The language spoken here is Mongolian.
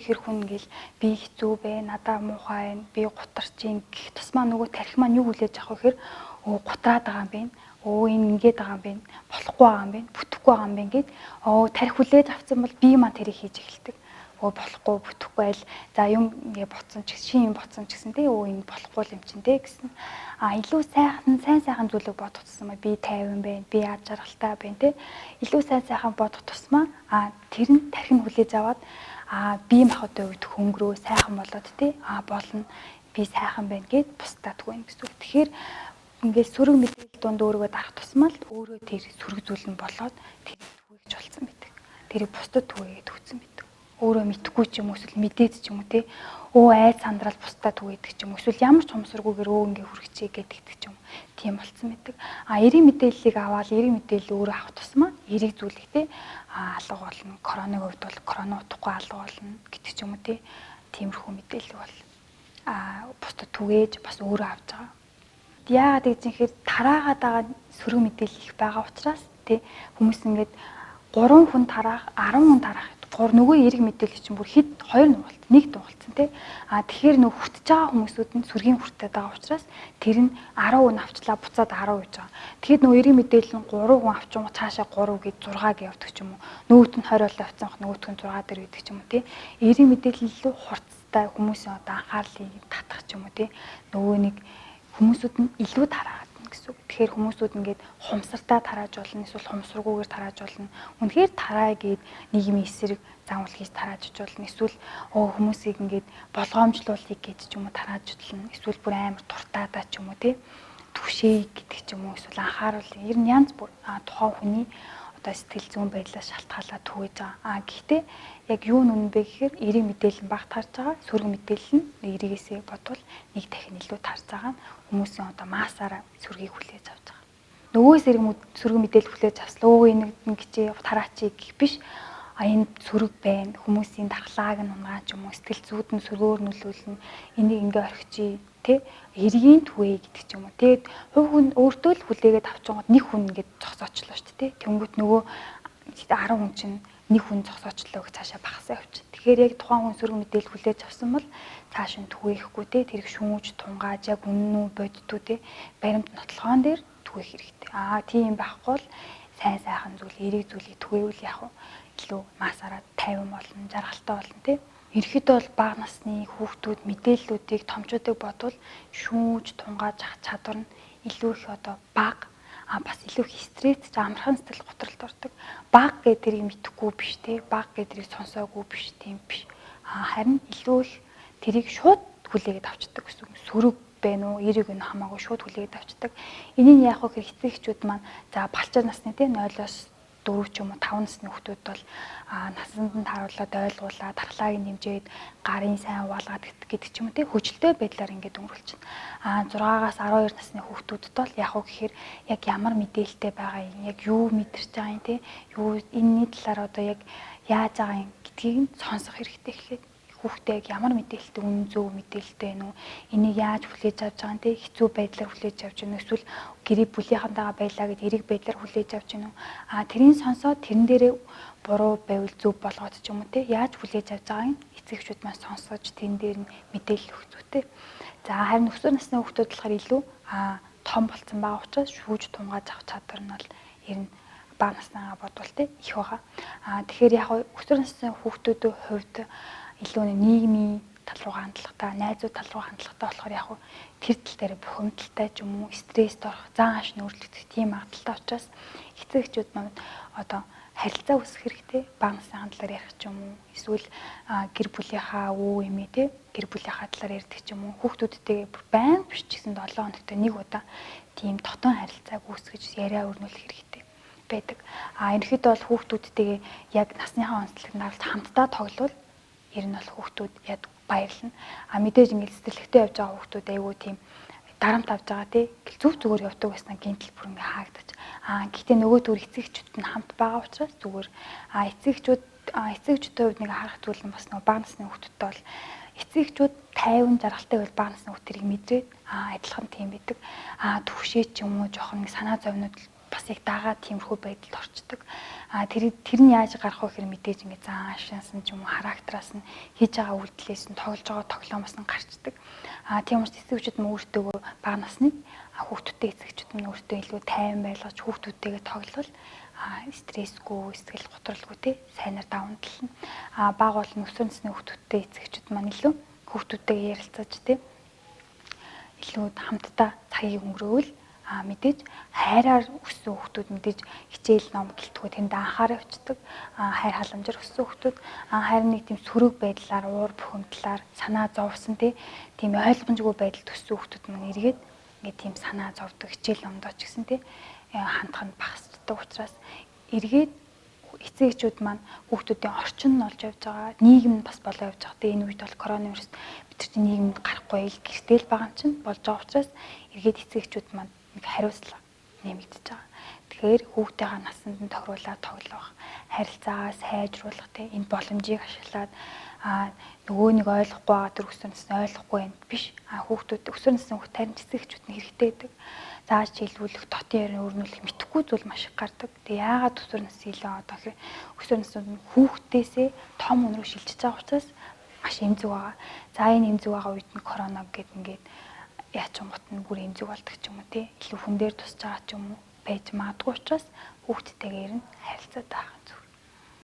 гэхээр хүн ингээл би хэцүү бэ, надаа муухай байна, би гутарч ин гэх тусмаа нөгөө тархи маань юу хүлээж авах вэ гэхээр өө гутраад байгаа юм бэ, өө энэ ингээд байгаа юм бэ, болохгүй байгаа юм бэ, бүтэхгүй байгаа юм бэ гэд өө тархи хүлээж авсан бол бие маань тэрийг хийж эхэлдэг. Өө болохгүй, бүтэхгүй аль за юм ингээ ботсон ч шин юм ботсон ч гэсэн тий өө энэ болохгүй юм чинь тий гэсэн. А илүү сайхан сайн сайхан зүйлийг бодох тусмаа би тайван байна, би аз жаргалтай байна тий. Илүү сайн сайхан бодох тусмаа а тэр нь тархи нь хүлээж аваад а бие махбодын үед хөнгөрөө сайхан болоод тий а болно, би сайхан байна гэд бусдад түгэн гэсэн үг. Тэгэхээр ингээд сөрөг мэдээлэл дунд өөрийгөө дарах тусмаа л өөрөө тэр сөрөг зүйл нь болоод тэр түгээгч болсон байдаг. Тэрийг бусдад түгээгээд өгсөн байдаг. Өөрөө мэдхгүй ч юм уу эсвэл мэдээд ч юм уу те өө айд сандрал бусдад түгээдэг ч юм уу эсвэл ямар ч хомсоргүйгээр өө ингээ хүргэчээ гэдэг ч юм уу тийм болцсон байдаг. А эрийн мэдээллийг аваад эрийн мэдээлэл өөрөө авах тусмаа эрийг зүйлийг те алга болно. Коронавиг хувьд бол корона утгагүй алга болно гэдэг ч юм уу те. Тиймэрхүү мэдээлэл бол бусдад түгээж бас өөрөө авч байгаа. Яагаад гэж юм хэрэг тараагаад байгаа сөрөг мэдээлэл их байгаа учраас тий хүмүүс ингээд 3 хүн тараах, 10 хүн тараах гур нөгөө эрэг мэдээлэл чинь бүр хэд 2 нугалт, нэг нугалцсан тий. А тэгэхээр нөгөө хүртэж байгаа хүмүүсүүд нь сүргийн хүртээд байгаа учраас тэр нь 10 хүн авчлаа буцаад 10 гэж байгаа. Тэгэхээр нөгөө эрэг мэдээлэл нь 3 хүн авчингууд цаашаа 3 гэж 6 гэж явдаг ч юм уу. Нөгөөт нь 20 болоо авсан бах нөгөөтг нь 6 дээр байдаг ч юм уу тий. Эрэг мэдээлэл илүү хурцтай хүмүүсийн одоо анхаарлыг татах ч юм уу тий. Нөгөө нэг хүмүүсүүд нь илүү тараагаад байна гэсэн үг. Тэгэхээр хүмүүсүүд ингээд хумсартаа тарааж болно, эсвэл хумсаргүйгээр тарааж болно. Үнэхээр тараа гээд нийгмийн эсрэг заавал хийж тарааж болно. Эсвэл хүмүүсийг ингээд болгоомжлуулъя гэж ч юм уу тарааж болно. Эсвэл бүр амар дуртаадаа ч юм уу тий түшээ гэдэг ч юм уу эсвэл анхааруул. Ер нь янз бүр тухайн хүний одоо сэтгэл зүйн байдлаас шалтгаалаад түгэж байгаа. А гэхдээ яг юу нүн бэ гэхээр эрэг мэдээлэл нь баг тарж байгаа, сөрөг мэдээлэл нь эргээсээ бодвол нэг дахин илүү тарж байгаа нь хүмүүсийн одоо массаараа сөргийг хүлээж авч байгаа. Нөгөө сөрөг мэдээлэл хүлээж авсан. Өө энэ ингэчээ тараачи гэх биш. А энэ сөрөг байна. Хүмүүсийн дархлааг нь унгааж юм уу, сэтгэл зүйд нь сөргөөр нөлөөлнө. Энийг ингээ орхичий тэ эргийн түгээ гэдэг ч юм уу. Тэгээд хувь хүн өөртөө л хүлээгээд авчингууд нэг хүн ингээд зогсоочлоо шүү дээ. Тэнгүүт нөгөө 10 хүн чинь нэг хүн зогсоочлоо гэж цаашаа багасаа явчих. Тэгэхээр яг тухайн хүн сөрөг мэдээлэл хүлээж авсан бол цааш нь түгээхгүй те тэрийг шүүмж тунгааж яг үнэн үү боддгоо те баримт нотлогоон дээр түгээх хэрэгтэй. Аа тийм байхгүй бол сайн сайхан зүйл, эрэг зүйлийг түгээвэл яг илүү масаараа тайван болно, жаргалтай болно те. Ерөнхийдөө бол бага насны хүүхдүүд мэдээллүүдийг томчуудыг бодвол шүүж тунгааж авах чадвар нь илүү их одоо бага, а бас илүү их стресс ч амархан сэтгэл готролд ордог. Бага гэдэг тэрийг мэдэхгүй биш те, бага гэдэг тэрийг сонсоогүй биш тийм биш. А харин илүү их тэрийг шууд хүлээгээд авчдаг гэсэн үг. Сөрөг байна уу, эрэг байна хамаагүй шууд хүлээгээд авчдаг. Энийг яах вэ гэхээр эцэг эхчүүд маань за балчаар насны те 0-оос 4 ч юм уу 5 насны хүүхдүүд бол насанд нь тааруулаад ойлгуулаад дархлааг нэмжээд гарын сайн угаалгаад гэдэг ч юм уу те хөгжилтэй байдлаар ингээд өнгөрүүлчихнэ. А 6-аас 12 насны хүүхдүүдэд бол яг уу гэхээр яг ямар мэдээлэлтэй байгаа юм, яг юу мэдэрч байгаа юм те, юу энэний талаар одоо яг яаж байгаа юм гэдгийг нь сонсох хэрэгтэй эхлээд хүүхдээ яг ямар мэдээлэлтэй, үнэн зөв мэдээлэлтэй нүү, энийг яаж хүлээж авч байгаа юм те, хэцүү байдлаар хүлээж авч байна эсвэл гэр бүлийнхэнтэйгээ байлаа гэд эрэг байдлаар хүлээж авч байна уу. А тэрийг сонсоод тэрэн дээрээ буруу байвал зөв болгоод ч юм уу те, яаж хүлээж авч байгааг нь эцэг эхчүүд маань сонсож тэрэн дээр нь мэдээлэл өгөх зүйтэй. За харин өсвөр насны хүүхдүүд болохоор илүү том болцсон байгаа учраас шүүж тунгааж авах чадвар нь бол ер нь бага насныгаа бодвол те их байгаа. А тэгэхээр яг өсвөр насны хүүхдүүдийн хувьд илүү нийгмийн тал руугаа хандлагатай, найзууд тал руу хандлагатай болохоор яг тэр тал дээр бухимдалтай ч юм уу, стресст орох, зан ааш нөөрлөгдөх тийм магадлалтай учраас эцэг эхчүүд маань одоо харилцаа үүсгэх хэрэгтэй. Бага насны талаар ярих ч юм уу, эсвэл гэр бүлийнхаа өвөө эмээ те, гэр бүлийнхаа талаар ярьдаг ч юм уу, хүүхдүүдтэйгээ бүр байн биш ч гэсэн 7 хоногт нэг удаа тийм дотоон харилцааг үүсгэж яриа өрнүүлэх хэрэгтэй байдаг. А ерөнхийдөө бол хүүхдүүдтэйгээ яг насныхаа онцлог нь хамтдаа тоглол ер нь бол хүүхдүүд яд баярлна. А мэдээж ингээд сэтгэлэгтэй явж байгаа хүүхдүүд айгүй тийм дарамт авч байгаа тий. Гэл зүв зүгээр явдаг байснаа гинтэл бүр ингээ хаагдаж. А гэхдээ нөгөө төр эцэг эхчүүд нь хамт байгаа учраас зүгээр. А эцэг эхчүүдийн хувьд нэг харах зүйл нь бас нөгөө бага насны хүүхдүүдтэй бол эцэг эхчүүд тайван жаргалтай бол бага насны хүүхдэрийг мэдрээд адилхан тийм байдаг. А түгшээ ч юм уу жоохон нэг санаа зовнууд Бас яг дагаад тиймэрхүү байдалд орчдөг. А тэр нь яаж гарах вэ гэхээр мэдээж ингээ зан ашаансан ч юм уу характераас нь хийж байгаа үйлдэлээс нь тоглож байгаа тоглоомоос нь гарчдаг. А тийм учраас эцэгчүүд мөн өөртөө бага насны хүүхдүүдтэй эцэгчүүд мөн өөртөө илүү тайван байлгаж хүүхдүүдтэйгээ тоглол стрессгүй, сэтгэл готролгүй те сайнаар даван тал нь. А бага бол өсвөр насны хүүхдүүдтэй эцэгчүүд маань илүү хүүхдүүдтэйгээ ярилцаж те илүү хамтдаа цагийг өнгөрөөвөл мэдээж хайраар өссөн хүүхдүүд мэдээж хичээл ном гэлтгүү тэнд анхаарал явцдаг. Хайр халамжаар өссөн хүүхдүүд харин нэг тийм сөрөг байдлаар уур бухимдлаар санаа зовсон тийм ойлгомжгүй байдалд өссөн хүүхдүүд мань эргээд ингээд тийм санаа зовдөг, хичээл номдоо ч гэсэн тий хандах нь багасчдаг учраас эргээд эцэг эхчүүд маань хүүхдүүдийн орчин нь олж явж байгаа, нийгэм нь бас болоо явж байгаа. Тэгээ энэ үед бол коронавирус бид нар чинь нийгэмд гарахгүй ил гэртэл байгаа юм чинь болж байгаа учраас эргээд эцэг эхчүүд маань нэг хариуцлага нэмэгдэж байгаа. Тэгэхээр хүүхдийнхаа насанд нь тохируулаад тоглох, харилцаагаа сайжруулах те энэ боломжийг ашиглаад нөгөө нэг ойлгохгүй байгаа тэр өсвөр насны ойлгохгүй юм биш. Хүүхдүүд өсвөр насны хүүхд харин эцэг эхчүүд нь хэрэгтэй байдаг. Зааж хэлүүлэх, дотын яриа өрнүүлэх мэдэхгүй зүйл маш их гардаг. Тэгээ яагаад өсвөр нас илүү одоо гэхээр өсвөр наснд нь хүүхдээсээ том хүн рүү шилжиж байгаа учраас маш эмзэг байгаа. За энэ эмзэг байгаа үед нь корона гээд ингээд яачингууд нь бүр эмзэг болдог ч юм уу тий. Илүү хүн дээр тусч байгаа ч юм уу байж магадгүй учраас хүүхдтэйгээр нь харилцаатай байх зүгээр.